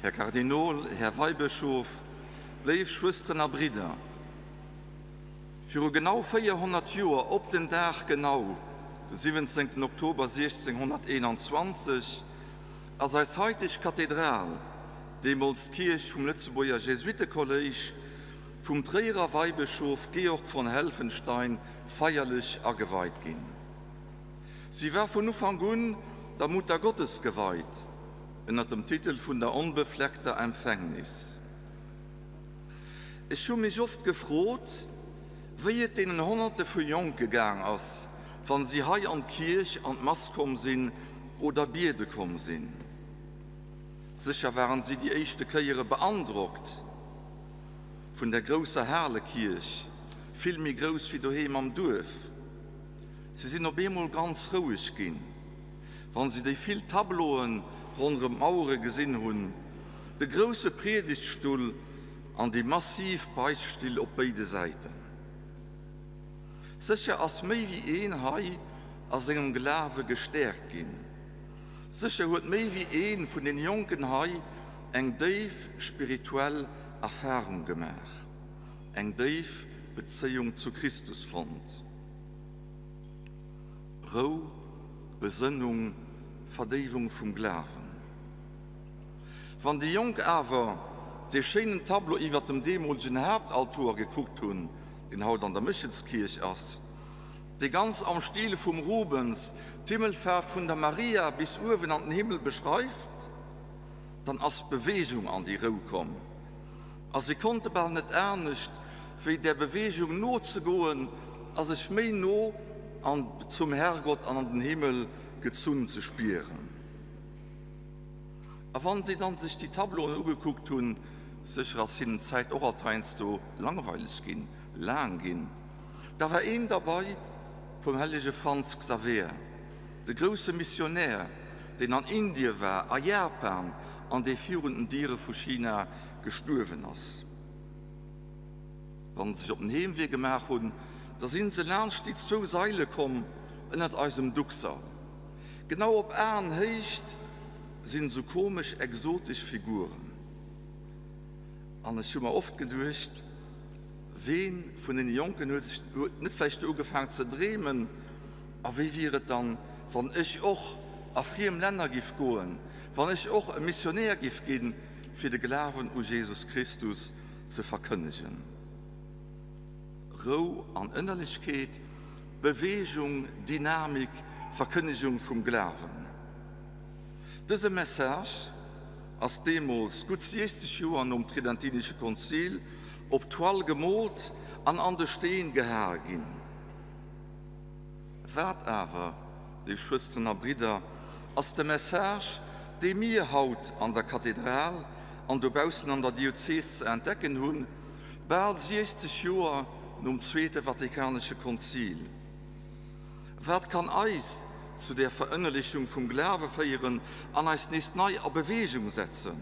Här Kardinol, Här Weibëschof, léif Schwësteren a Bridder, viru genau 400 Joer, op den Dag genau, de 17 Oktober 1621, ass eis haiteg Kathedral, deemools d'Kierch vum Lëtzebuerger Jesuittekolléisch, vum Tréierer Weibëschof Georg von Helfenstein feierlech ageweit ginn. Si war vun Ufank un der Muttergottes geweit, ënner dem Titel vun der onbefleckter Empfängnis. Ech hu mech oft gefrot, wéi et deenen Honnerte vu Jonke gaang ass, wann si hei an d'Kierch an d'Mass komm sinn oder biede komm sinn. Sécher waren si déi éischte Kéiere beandrockt vun der grousser Halekierch, vill méi grouss wéi doheem am Duerf. Si sinn op eemol ganz roueg ginn, wann si déi vill Tableauen ronderëm d'Mauere gesinn hunn, de grousse Priedegtstull an déi massiv Beichtstill op béide Säiten. Sécher ass méi wéi een hei a sengem Glawe gestäerkt ginn. Sécher huet méi wéi ee vun den Jonken hei eng déif spirituell Erfarung gemaach, eng déif Bezéiung zu Christus fonnt. Rou, Besënnung, Verdéiwung vum Glawen. Wann déi Jonk awer dee schéinen Tableau iwwert dem deemolegen Haaptaltoer gekuckt hunn, deen haut an der Méchelskierch ass, dee ganz am Stil vum Rubens d'Himmelfaart vun der Maria bis uewen an den Himmel beschreift, dann ass Beweegung an déi Rou komm a si konnte bal net anescht, wéi där Beweegung nozegoen a sech méi no an zum Herrgott an an den Himmel gezunn ze spieren. A wann si dann sech déi Tableauen ugekuckt hunn, sécher ass hinnen d'Zäit och alt heiansdo langweileg ginn, laang ginn, da war een derbei vum hellege Franz Xaver, de grousse Missionär, deen an Indie war, a Japan, an dee virun den Diere vu China gestuerwen ass. Wann se sech op den Heemwee gemaach hunn, da sinn se laanscht déi zwou Saile komm ënnert eisem Duxer. Genau op Aenhéicht sinn esou komesch exotesch Figuren. An ech hu mer oft geduecht, Ween vun deene Jonken huet sech huet net vläicht do ugefaang ze dreemen? A wéi wier et dann, wann ech och a friem Länner giff goen, wann ech och e Missionär giff ginn, fir de Glawen u Jesus Christus ze verkënnegen? Rou an Ënnerlechkeet, Beweegung, Dynamik, Verkënnegung vum Glawen. Dëse Message ass deemools, gutt 60 Joer nom Tridentinesche Konzil, op d'Toile gemoolt an an de Steen gehae ginn. Wat awer, léif Schwësteren a Bridder, ass de Message, dee mir haut an der Kathedral an dobaussen an der Diözees ze entdecken hunn, bal 60 Joer nom Zweete Vatikanesche Konzil? Wat kann eis zu där Verënnerlechung vum Glawe féieren an eis nees nei a Beweegung setzen,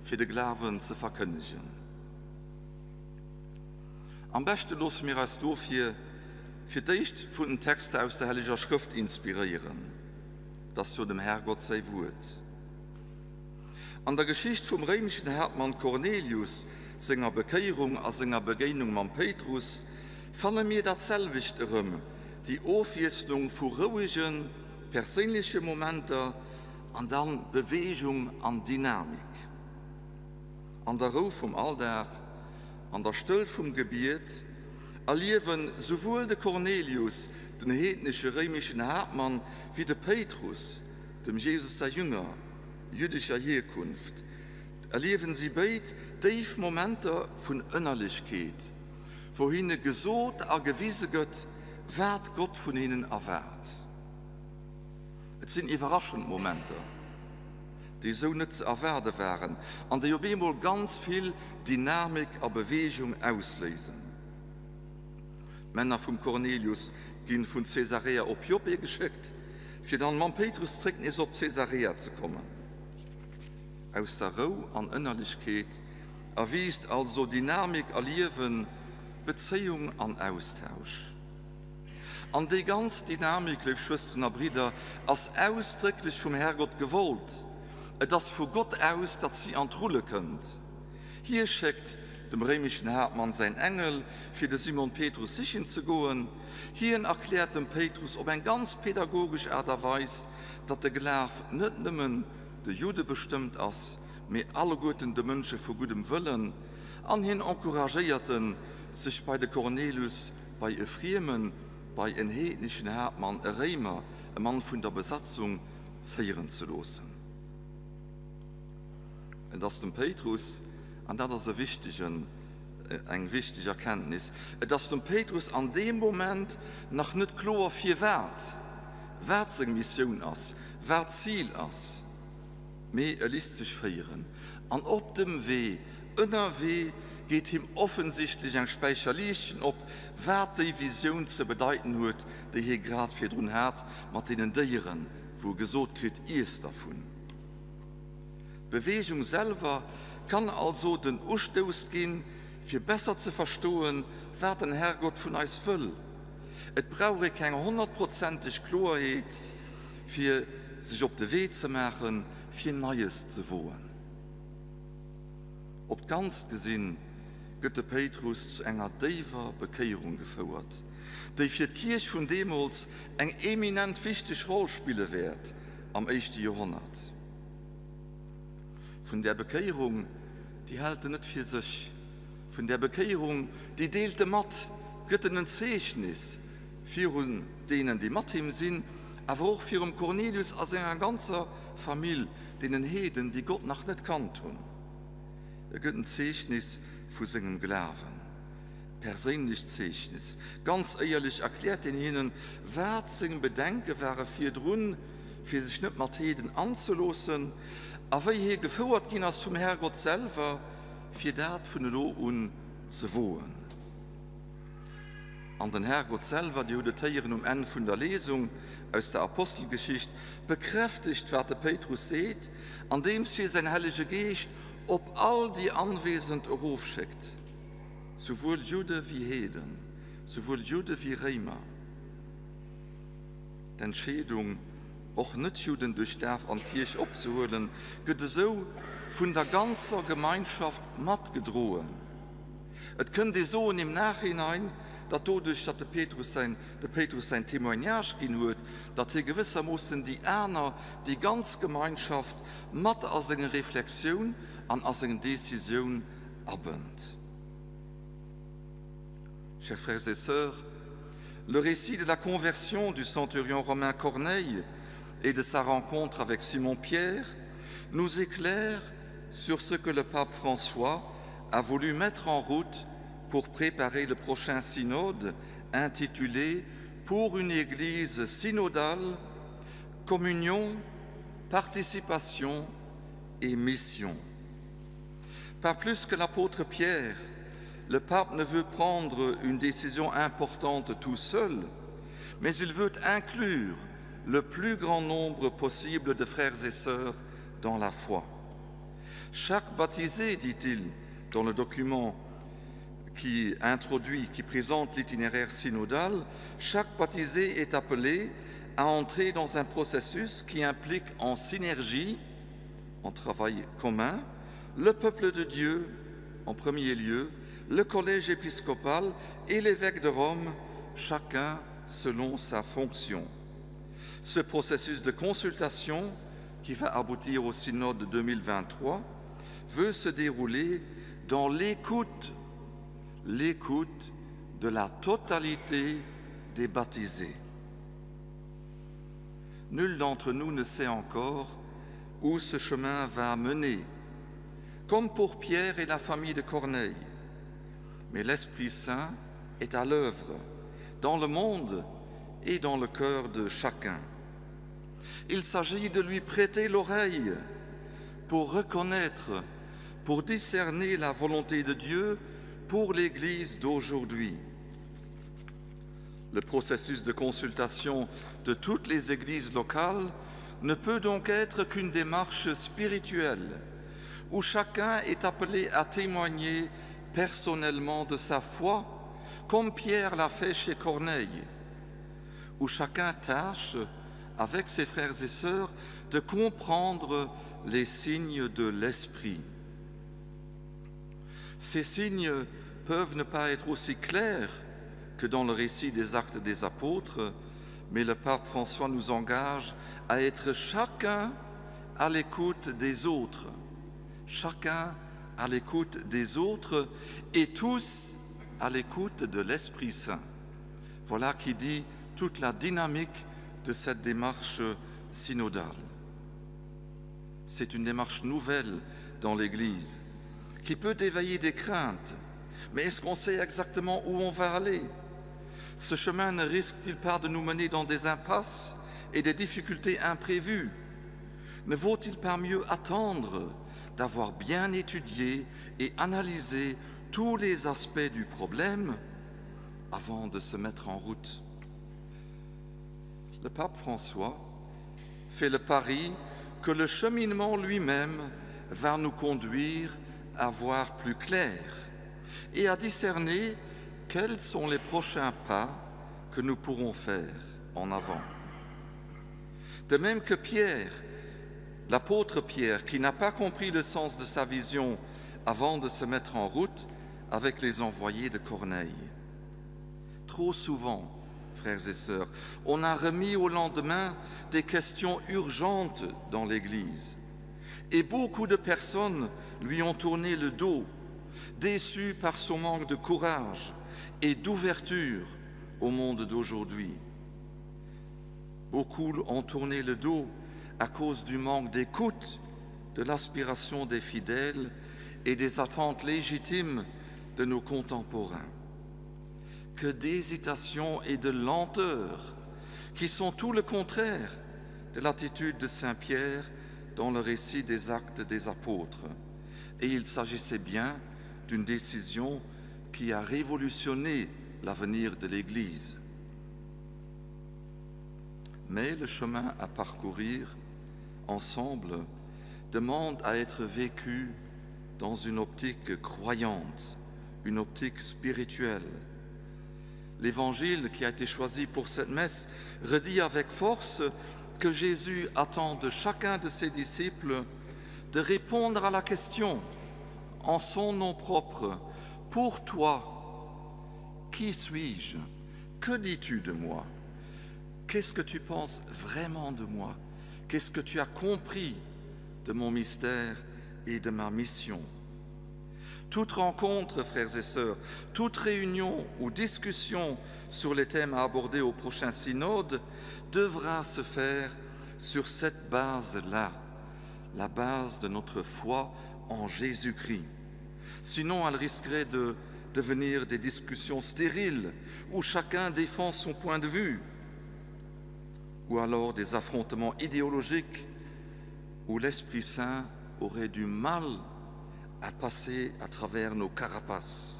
fir de Glawen ze verkënnegen? Am beschte loosse mir eis dofir fir d'éischt vun den Texter aus der Helleger Schrëft inspiréieren, 't ass jo dem Herrgott säi Wuert. An der Geschicht vum réimeschen Haaptmann Cornelius senger Bekéierung a senger Begéinung mam Péitrus fanne mir dat selwecht erëm, déi Ofwiesslung vu rouegen, perséinleche Momenter an dann Beweegung an Dynamik. An der Rou vum Alldag, an der Stëllt vum Gebiet erliewen souwuel de Cornelius, den heednesche réimeschen Haaptmann, wéi de Péitrus, dem Jesus säi Jünger, jüddescher Hierkunft, erliewen si béid déif Momenter vun Ënnerlechkeet, wou hinne gesot a gewise gëtt, wat Gott vun hinnen erwaart. Et sinn iwwerraschend Momenter, déi esou net ze erwaarde waren an déi op eemol ganz vill Dynamik a Beweegung ausléisen. D'Männer vum Cornelius ginn vun Caesarea op Joppe geschéckt, fir dann mam Péitrus zréck nees op Caesarea ze kommen. Aus der Rou an Ënnerlechkeet erwiisst also Dynamik a Liewen, Bezéiung an Austausch. An déi ganz Dynamik, léif Schwësteren a Bridder, ass ausdrécklech vum Herrgott gewollt. Et ass vu Gott aus, datt si an d'Rulle kënnt. Hie schéckt dem réimeschen Haaptmann säin Engel, fir de Simon Petrus sichen ze goen. Hien erkläert dem Péitrus op eng ganz pedagogesch Aart a Weis, datt de Glaf net nëmmen de Judde bestëmmt ass, mee alleguerten de Mënsche vu guddem Wëllen, an hien encouragéiert en, sech bei de Cornelius, bei e Friemen, bei en heedneschen Haaptmann, e Réimer, e Mann vun der Besatzung, féieren ze loossen. Et ass dem Péitrus, an dat ass e wichtegen, eng wichteg Erkenntnis, et ass dem Péitrus an deem Moment nach net kloer firwat, wat seng Missioun ass, wat d'Zil ass, mee e lisst sech féieren an op dem Wee, ënnerwee geet him offensichtlech eng Späicherliichtchen op, wat déi Visioun ze bedeiten huet, déi hie grad virdrun hat mat deenen Déieren, wou e gesot kritt, Iess dervun. D'Beweegung selwer kann also den Ustouss ginn, fir besser ze verstoen, wat den Herrgott vun eis wëll. Et brauch ee keng honnertprozenteg Kloerheet, fir sech op de Wee ze maachen, fir Neies ze woen. Op d'Ganzt gesinn, gëtt de Péitrus zu enger déiwer Bekéierung gefouert, déi fir d'Kierch vun deemools eng eminent wichteg Roll spille wäert am éischte Joerhonnert. Vun där Bekéierung, déi hält en net fir sech, vun där Bekéierung, déi deelt e mat, gëtt en en Zeechnis virun deenen, déi mat him sinn, awer och virum Cornelius a senger ganzer Famill, deenen Heeden, déi Gott nach net kannt hunn. E gëtt en Zeechnis vu sengem Glawen. Perséinlecht Zeechnis. Ganz éierlech erkläert en hinnen, wat seng Bedenke ware virdrun, fir sech net mat Heeden anzeloossen, a wéi hie gefouert ginn ass vum Herrgott selwer, fir dat vun elo un ze woen. An den Herrgott selwer, Dir hutt et héieren um Enn vun der Lesung aus der Apostelgeschicht, bekräftegt, wat de Péitrus seet, andeems hie säin Hellege Geescht op all déi Anwesend erofschéckt, souwuel Judde wéi Heeden, souwuel Judde wéi Réimer. D'Entscheedung, och Net-Judden duerch d'Daf an d'Kierch opzehuelen, gëtt esou vun der ganzer Gemeinschaft matgedroen. Et kënnt ee soen im Nachhinein, datt doduerch, datt de Petrus säin, de Péitrus säin Témoignage ginn huet, datt hie gewëssermoossen déi aner, déi ganz Gemeinschaft mat a seng Reflexioun an a seng Decisioun abënnt. Chers frères et sœurs, le récit de la conversion du centurion romain Corneille et de sa rencontre avec Simon Pierre nous éclaire sur ce que le pape François a voulu mettre en route pour préparer le prochain synode intitulé Pour une Église synodale, communion, participation et mission. Pas plus que l'apôtre Pierre, le pape ne veut prendre une décision importante tout seul, mais il veut inclure le plus grand nombre possible de frères et sœurs dans la foi. Chaque baptisé, dit-il dans le document qui introduit, qui présente l'itinéraire synodal, chaque baptisé est appelé à entrer dans un processus qui implique en synergie, en travail commun, le peuple de Dieu en premier lieu, le collège épiscopal et l'évêque de Rome, chacun selon sa fonction. Ce processus de consultation, qui va aboutir au synode de 2023, veut se dérouler dans l'écoute, l'écoute de la totalité des baptisés. Nul d'entre nous ne sait encore où ce chemin va mener, comme pour Pierre et la famille de Corneille. Mais l'Esprit Saint est à l'œuvre dans le monde et dans le cœur de chacun. Il s'agit de lui prêter l'oreille pour reconnaître, pour discerner la volonté de Dieu pour l'Église d'aujourd'hui. Le processus de consultation de toutes les églises locales ne peut donc être qu'une démarche spirituelle où chacun est appelé à témoigner personnellement de sa foi, comme Pierre l'a fait chez Corneille, où chacun tâche, avec ses frères et sœurs, de comprendre les signes de l'esprit. Ces signes peuvent ne pas être aussi clairs que dans le récit des actes des apôtres, mais le pape François nous engage à être chacun à l'écoute des autres, chacun à l'écoute des autres et tous à l'écoute de l'Esprit Saint. Voilà qui dit toute la dynamique de cette démarche synodale. C'est une démarche nouvelle dans l'Église qui peut éveiller des craintes. Mais est-ce qu'on sait exactement où on va aller Ce chemin ne risque-t-il pas de nous mener dans des impasses et des difficultés imprévues Ne vaut-il pas mieux attendre d'avoir bien étudié et analysé tous les aspects du problème avant de se mettre en route Le pape François fait le pari que le cheminement lui-même va nous conduire à voir plus clair et à discerner quels sont les prochains pas que nous pourrons faire en avant. De même que Pierre, l'apôtre Pierre, qui n'a pas compris le sens de sa vision avant de se mettre en route avec les envoyés de Corneille. Trop souvent, frères et sœurs, on a remis au lendemain des questions urgentes dans l'Église. Et beaucoup de personnes lui ont tourné le dos, déçues par son manque de courage et d'ouverture au monde d'aujourd'hui. Beaucoup ont tourné le dos à cause du manque d'écoute de l'aspiration des fidèles et des attentes légitimes de nos contemporains. Que d'hésitation et de lenteur qui sont tout le contraire de l'attitude de Saint Pierre dans le récit des actes des apôtres. Et il s'agissait bien d'une décision qui a révolutionné l'avenir de l'Église. Mais le chemin à parcourir ensemble demande à être vécu dans une optique croyante, une optique spirituelle. L'Évangile qui a été choisi pour cette messe redit avec force que Jésus attend de chacun de ses disciples de répondre à la question en son nom propre: Pour toi, qui suis-je? Que dis-tu de moi? Qu'est-ce que tu penses vraiment de moi? Qu'est-ce que tu as compris de mon mystère et de ma mission? Toute rencontre, frères et sœurs, toute réunion ou discussion sur les thèmes à aborder au prochain synode devra se faire sur cette base-là, la base de notre foi en Jésus-Christ. Sinon, elle risquerait de devenir des discussions stériles où chacun défend son point de vue, ou alors des affrontements idéologiques où l'Esprit Saint aurait du mal à passer à travers nos carapaces.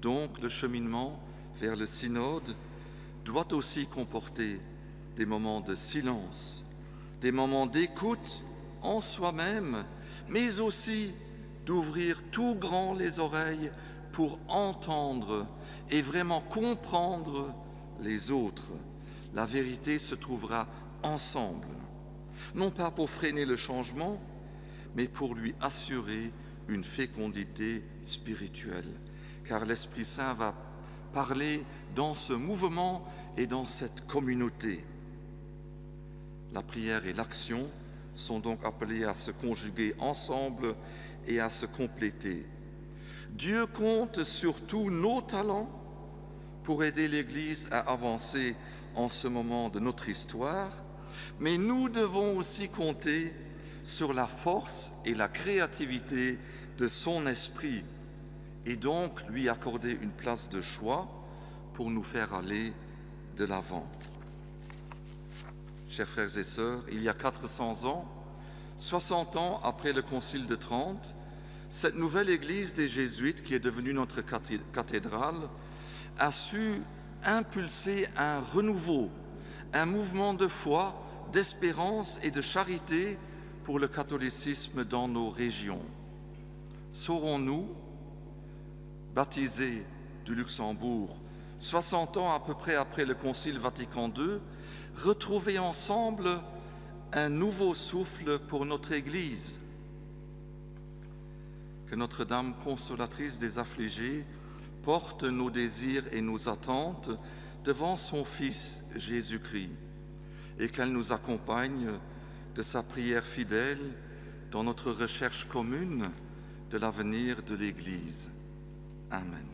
Donc le cheminement vers le synode doit aussi comporter des moments de silence, des moments d'écoute en soi-même, mais aussi d'ouvrir tout grand les oreilles pour entendre et vraiment comprendre les autres. La vérité se trouvera ensemble, non pas pour freiner le changement, mais pour lui assurer une fécondité spirituelle, car l'Esprit Saint va parler dans ce mouvement et dans cette communauté. La prière et l'action sont donc appelées à se conjuguer ensemble et à se compléter. Dieu compte sur tous nos talents pour aider l'Église à avancer en ce moment de notre histoire, mais nous devons aussi compter sur la force et la créativité de son esprit et donc lui accorder une place de choix pour nous faire aller de l'avant. Chers frères et sœurs, il y a 400 ans, 60 ans après le Concile de Trente, cette nouvelle église des Jésuites, qui est devenue notre cathédrale, a su impulser un renouveau, un mouvement de foi, d'espérance et de charité pour le catholicisme dans nos régions. Saurons-nous, baptisés du Luxembourg, 60 ans à peu près après le Concile Vatican II, retrouver ensemble un nouveau souffle pour notre Église. Que Notre-Dame consolatrice des affligés porte nos désirs et nos attentes devant son Fils Jésus-Christ et qu'elle nous accompagne de sa prière fidèle dans notre recherche commune de l'avenir de l'Église. Amen.